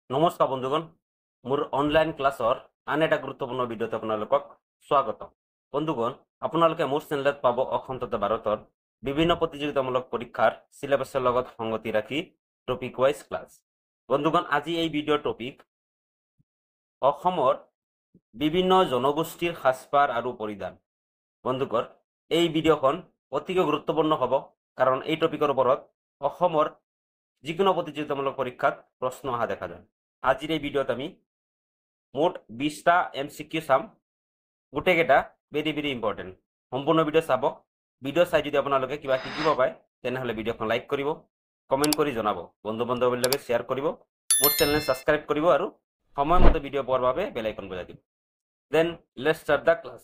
নমস্কাৰ বন্ধুগণ, মোৰ অনলাইন ক্লাছৰ আন এটা গুৰুত্বপূৰ্ণ ভিডিঅ'ত আপোনালোকক স্বাগতম। বন্ধুগণ, আপোনালোকে মোৰ চেনেলত পাব অসম তথা ভাৰতৰ বিভিন্ন প্ৰতিযোগিতামূলক পৰীক্ষাৰ চিলেবাছৰ লগত সংগতি ৰাখি টপিক ৱাইজ ক্লাছ। বন্ধুগণ, আজি এই ভিডিঅ'ৰ টপিক অসমৰ বিভিন্ন জনগোষ্ঠীৰ সাজপাৰ আৰু পৰিধান। বন্ধুগণ, এই ভিডিঅ'খন অতিকৈ গুৰুত্বপূৰ্ণ হ'ব, কাৰণ এই টপিকৰ ওপৰত অসমৰ যিকোনো প্ৰতিযোগিতামূলক পৰীক্ষাত প্ৰশ্ন অহা দেখা যায়। আজিৰ এই ভিডিঅ'ত আমি মুঠ 20টা এম চি কিউ চাম, গোটেইকেইটা ভেৰি ভেৰি ইম্পৰ্টেণ্ট। সম্পূৰ্ণ ভিডিঅ' চাব। ভিডিঅ' চাই যদি আপোনালোকে কিবা শিকিব পায়, তেনেহ'লে ভিডিঅ'খন লাইক কৰিব, কমেণ্ট কৰি জনাব, বন্ধু বান্ধৱীৰ লগত শ্বেয়াৰ কৰিব, মোৰ চেনেল ছাবস্ক্ৰাইব কৰিব আৰু সময়মতে ভিডিঅ' পোৱাৰ বাবে বেল আইকন বজাই দিব। Then let's start the class.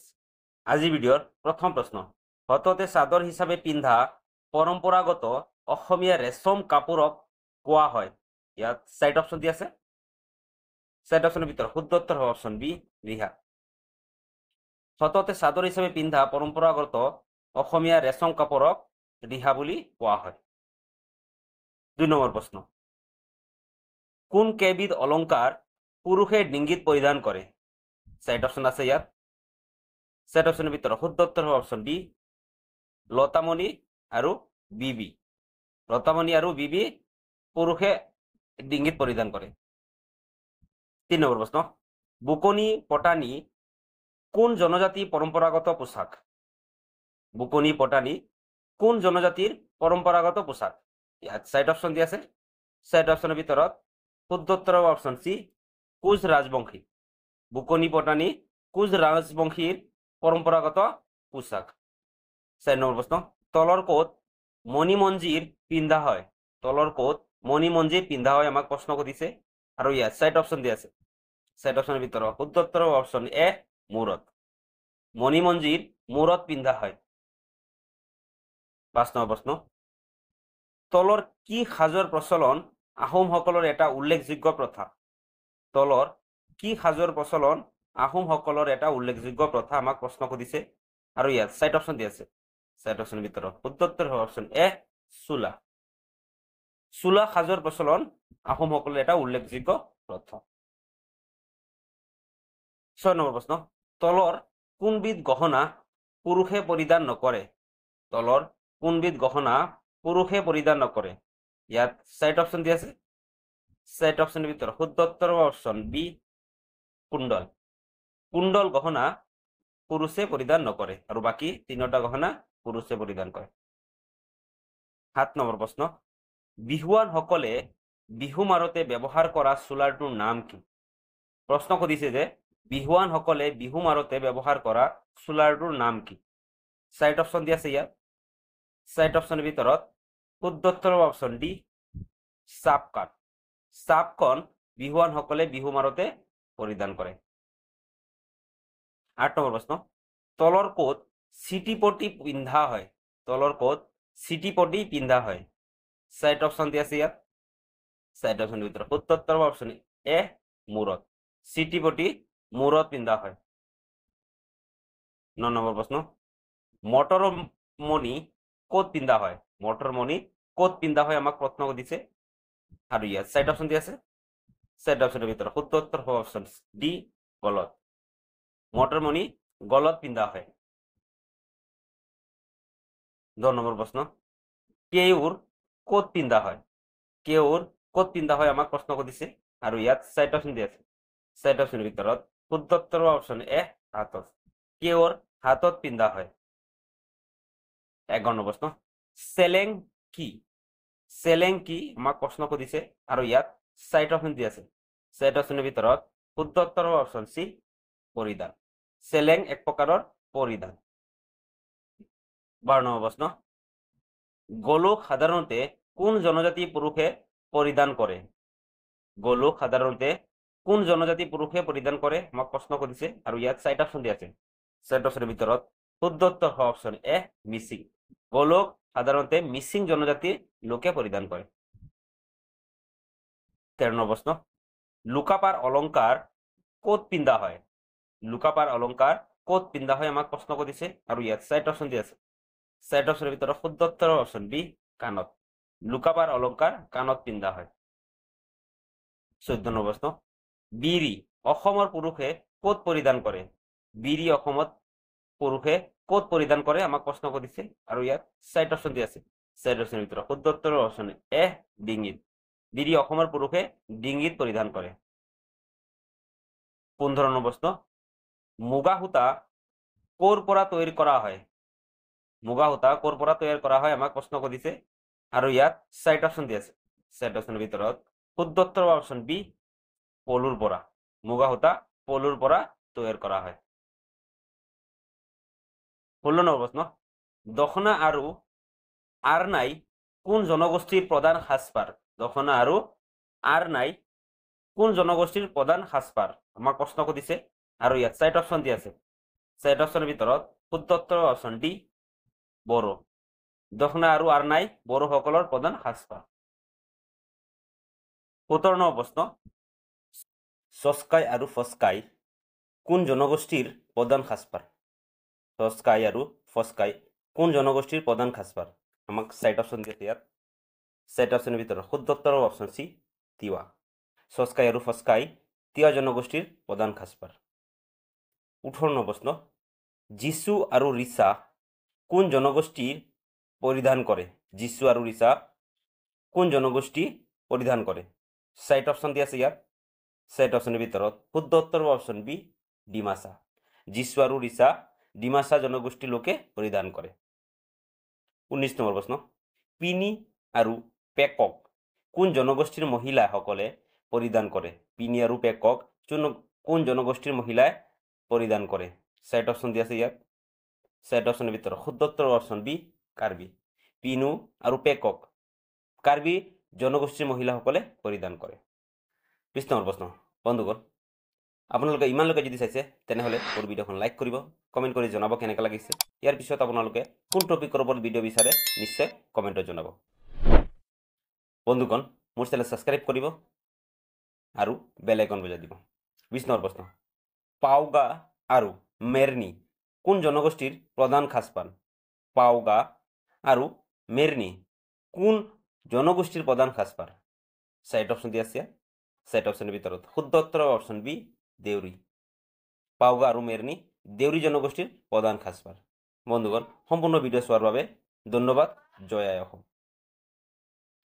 আজিৰ ভিডিঅ'ৰ প্ৰথম প্ৰশ্ন, সততে চাদৰ হিচাপে পিন্ধা পৰম্পৰাগত অসমীয়া ৰেচম কাপোৰক কোৱা হয়। ইয়াত চাৰিটা অপশ্যন দি আছে। চাৰিটা অপশ্যনৰ ভিতৰত শুদ্ধ উত্তৰ হ'ব অপশ্যন বি, ৰিহা। সততে চাদৰ হিচাপে পিন্ধা পৰম্পৰাগত অসমীয়া ৰেচম কাপোৰক ৰিহা বুলি কোৱা হয়। 2 নম্বৰ প্ৰশ্ন, কোন কেইবিধ অলংকাৰ পুৰুষে ডিঙিত পৰিধান কৰে? চাৰিটা অপশ্যন আছে ইয়াত। চাৰিটা অপশ্যনৰ ভিতৰত শুদ্ধ উত্তৰ হ'ব অপশ্যন ডি, লতামণি আৰু বিবি। লতামণি আৰু বিবি পুৰুষে ডিঙিত পৰিধান কৰে। 3 নম্বৰ প্ৰশ্ন, বুকনি পটানি কোন জনজাতি পৰম্পৰাগত পোছাক? বুকনি পটানি কোন জনজাতিৰ পৰম্পৰাগত পোছাক? ইয়াত চাৰিটা অপশ্যন দি আছে। চাৰিটা অপশ্যনৰ ভিতৰত শুদ্ধ উত্তৰ হ'ব অপশ্যন চি, কোচ ৰাজবংশী। বুকনি পটানি কোচ ৰাজবংশীৰ পৰম্পৰাগত পোছাক। 4 নম্বৰ প্ৰশ্ন, তলৰ ক'ত মণিমঞ্জিৰ পিন্ধা হয়? তলৰ ক'ত মণিমঞ্জিৰ পিন্ধা হয় আমাক প্ৰশ্ন সুধিছে আৰু ইয়াত চাৰিটা অপশ্যন দি আছে। চাৰিটা অপশ্যনৰ ভিতৰত শুদ্ধ উত্তৰ হ'ব অপশ্যন এ, মূৰত। মণিমঞ্জিৰ মূৰত পিন্ধা হয়। 5 নম্বৰ প্ৰশ্ন, তলৰ কি সাজৰ প্ৰচলন আহোমসকলৰ এটা উল্লেখযোগ্য প্ৰথা? তলৰ কি সাজৰ প্ৰচলন আহোমসকলৰ এটা উল্লেখযোগ্য প্ৰথা আমাক প্ৰশ্ন সুধিছে আৰু ইয়াত চাৰিটা অপশ্যন দি আছে। চাৰিটা অপশ্যনৰ ভিতৰত শুদ্ধ উত্তৰ হ'ব অপশ্যন এ, চোলা। চোলা সাজৰ প্ৰচলন আহোমসকলৰ এটা উল্লেখযোগ্য প্ৰথা। 6 নম্বৰ প্ৰশ্ন, তলৰ কোনবিধ গহনা পুৰুষে পৰিধান নকৰে? তলৰ কোনবিধ গহনা পুৰুষে পৰিধান নকৰে? ইয়াত চাৰিটা অপশ্যন দি আছে। চাৰিটা অপশ্যনৰ ভিতৰত শুদ্ধ উত্তৰ হ'ব অপশ্যন বি, কুণ্ডল। কুণ্ডল গহনা পুৰুষে পৰিধান নকৰে আৰু বাকী তিনিটা গহনা পুৰুষে পৰিধান কৰে। 7 নম্বৰ প্ৰশ্ন, বিহুৱানসকলে বিহু মাৰোতে ব্যৱহাৰ কৰা চোলাটোৰ নাম কি? প্ৰশ্ন সুধিছে যে বিহুৱানসকলে বিহু মাৰোতে ব্যৱহাৰ কৰা চোলাটোৰ নাম কি? চাৰিটা অপশ্যন দি আছে ইয়াত। চাৰিটা অপশ্যনৰ ভিতৰত শুদ্ধ উত্তৰ হ'ব অপশ্যন ডি, চাপকান। চাপকন বিহুৱানসকলে বিহু মাৰোতে পৰিধান কৰে। 8 নম্বৰ প্ৰশ্ন, তলৰ ক'ত চিটিপটি পিন্ধা হয়? তলৰ ক'ত চিটিপটি পিন্ধা হয়? চাৰিটা অপশ্যন দি আছে ইয়াত। চাৰিটা অপশ্যনৰ ভিতৰত শুদ্ধ উত্তৰ হ'ব অপশ্যন এ, মূৰত। চিটিপটি মূৰত পিন্ধা হয়। 9 নম্বৰ প্ৰশ্ন, মটৰমণি ক'ত পিন্ধা হয়? মটৰমণি ক'ত পিন্ধা হয় আমাক প্ৰশ্ন সুধিছে আৰু ইয়াত চাৰিটা অপশ্যন দি আছে। চাৰিটা অপশ্যনৰ ভিতৰত শুদ্ধ উত্তৰ হ'ব অপশ্যন ডি, গলত। মটৰমণি গলত পিন্ধা হয়। 10 নম্বৰ প্ৰশ্ন, কেউৰ ক'ত পিন্ধা হয়? কেউৰ ক'ত পিন্ধা হয় আমাক প্ৰশ্ন সুধিছে আৰু ইয়াত চাৰিটা অপশ্যন দি আছে। চাৰিটা অপশ্যনৰ ভিতৰত শুদ্ধ উত্তৰ হ'ব অপশ্যন এ, হাতত। কেউৰ হাতত পিন্ধা হয়। 11 নম্বৰ প্ৰশ্ন, চেলেং কি? চেলেং কি আমাক প্ৰশ্ন সুধিছে আৰু ইয়াত চাৰিটা অপশ্যন দি আছে। চাৰিটা অপশ্যনৰ ভিতৰত শুদ্ধ উত্তৰ হ'ব অপশ্যন চি, পৰিধান। চেলেং এক প্ৰকাৰৰ পৰিধান। 12 নম্বৰ প্ৰশ্ন, গোলোক সাধাৰণতে কোন জনজাতি পুৰুষে পৰিধান কৰে? গোলোক সাধাৰণতে কোন জনজাতি পুৰুষে পৰিধান কৰে আমাক প্ৰশ্ন সুধিছে আৰু ইয়াত চাৰিটা অপশ্যন দি আছে। চাৰিটা অপশ্যনৰ ভিতৰত শুদ্ধ উত্তৰ হ'ব অপশ্যন এ, মিচিং। গোলোক সাধাৰণতে মিচিং জনজাতিৰ লোকে পৰিধান কৰে। 13 নম্বৰ প্ৰশ্ন, লুকাপাৰ অলংকাৰ ক'ত পিন্ধা হয়? লুকাপাৰ অলংকাৰ ক'ত পিন্ধা হয় আমাক প্ৰশ্ন সুধিছে আৰু ইয়াত চাৰিটা অপশ্যন দি আছে। চাৰিটা অপশ্যনৰ ভিতৰত শুদ্ধ উত্তৰ অপশ্যন বি, কাণত। লুকাপাৰ অলংকাৰ কাণত পিন্ধা হয়। 14 নম্বৰ প্ৰশ্ন, বিৰি অসমৰ পুৰুষে ক'ত পৰিধান কৰে? বিৰি অসমত পুৰুষে ক'ত পৰিধান কৰে আমাক প্ৰশ্ন কৰিছে আৰু ইয়াত চাৰিটা অপশ্যন দি আছে। চাৰিটা অপশ্যনৰ ভিতৰত শুদ্ধ উত্তৰ অপশ্যন এ, ডিঙিত। বিৰি অসমৰ পুৰুষে ডিঙিত পৰিধান কৰে। 15 নম্বৰ প্ৰশ্ন, মুগা সূতা ক'ৰ পৰা তৈয়াৰ কৰা হয়? মুগা সূতা ক'ৰ পৰা তৈয়াৰ কৰা হয় আমাক প্ৰশ্ন কৰিছে আৰু ইয়াত চাৰিটা অপশ্যন দি আছে। চাৰিটা অপশ্যনৰ ভিতৰত শুদ্ধ উত্তৰ অপশ্যন বি, পলুৰ পৰা। মুগা সূতা পলুৰ পৰা তৈয়াৰ কৰা হয়। 16 নম্বৰ প্ৰশ্ন, দখনা আৰু আৰনাই কোন জনগোষ্ঠীৰ প্ৰধান সাজপাৰ? দখনা আৰু আৰনাই কোন জনগোষ্ঠীৰ প্ৰধান সাজপাৰ আমাক প্ৰশ্ন সুধিছে আৰু ইয়াত চাৰিটা অপশ্যন দি আছে। চাৰিটা অপশ্যনৰ ভিতৰত শুদ্ধ উত্তৰ অপশ্যন ডি, বড়ো। দখনা আৰু আৰনাই বড়োসকলৰ প্ৰধান সাজপাৰ। 17 নম্বৰ প্ৰশ্ন, চস্কাই আৰু ফস্কাই কোন জনগোষ্ঠীৰ প্ৰধান সাজপাৰ? চস্কাই আৰু ফস্কাই কোন জনগোষ্ঠীৰ প্ৰধান সাজপাৰ আমাক চাৰিটা অপশ্যন দি আছে। ইয়াত চাৰিটা অপশ্যনৰ ভিতৰত শুদ্ধ উত্তৰ অপশ্যন চি, তিৱা। চস্কাই আৰু ফস্কাই তিৱা জনগোষ্ঠীৰ প্ৰধান সাজপাৰ। 18 নম্বৰ প্ৰশ্ন, যীচু আৰু ৰিচা কোন জনগোষ্ঠীৰ পৰিধান কৰে? যীচু আৰু ৰিচা কোন জনগোষ্ঠী পৰিধান কৰে? চাৰিটা অপশ্যন দি আছে। ইয়াত চাৰিটা অপশ্যনৰ ভিতৰত শুদ্ধ উত্তৰ অপশ্যন বি, ডিমাচা। যীচু আৰু ৰিচা ডিমাচা জনগোষ্ঠীৰ লোকে পৰিধান কৰে। 19 নম্বৰ প্ৰশ্ন, পিনি আৰু পেকক কোন জনগোষ্ঠীৰ মহিলাসকলে পৰিধান কৰে? পিনি আৰু পেকক কোন জনগোষ্ঠীৰ মহিলাই পৰিধান কৰে? চাৰিটা অপশ্যন দি আছে। ইয়াত চাৰিটা অপশ্যনৰ ভিতৰত শুদ্ধ উত্তৰ অপশ্যন বি, কাৰ্বি। পিনু আৰু পেকক কাৰ্বি জনগোষ্ঠীৰ মহিলাসকলে পৰিধান কৰে। 20 নম্বৰ প্ৰশ্ন, বন্ধুগণ আপোনালোকে ইমানলৈকে যদি চাইছে তেনেহ'লে মোৰ ভিডিঅ'খন লাইক কৰিব, কমেণ্ট কৰি জনাব কেনেকুৱা লাগিছে। ইয়াৰ পিছত আপোনালোকে কোন টপিকৰ ওপৰত ভিডিঅ' বিচাৰে নিশ্চয় কমেণ্টত জনাব। বন্ধুগণ মোৰ চেনেল ছাবস্ক্ৰাইব কৰিব আৰু বেল আইকন বজাই দিব। 20 নম্বৰ প্ৰশ্ন, পাওগা আৰু মেৰনি কোন জনগোষ্ঠীৰ প্ৰধান সাজপাৰ? পাওগা আৰু মেৰনি কোন জনগোষ্ঠীৰ প্ৰধান সাজপাৰ? চাৰিটা অপশ্যন দি আছে। চাৰিটা অপশ্যনৰ ভিতৰত শুদ্ধ উত্তৰ অপশ্যন বি, দেউৰী। পাওগা আৰু মেৰনি দেউৰী জনগোষ্ঠীৰ প্ৰধান সাজপাৰ। বন্ধুগণ সম্পূৰ্ণ ভিডিঅ' চোৱাৰ বাবে ধন্যবাদ। জয় আই অসম।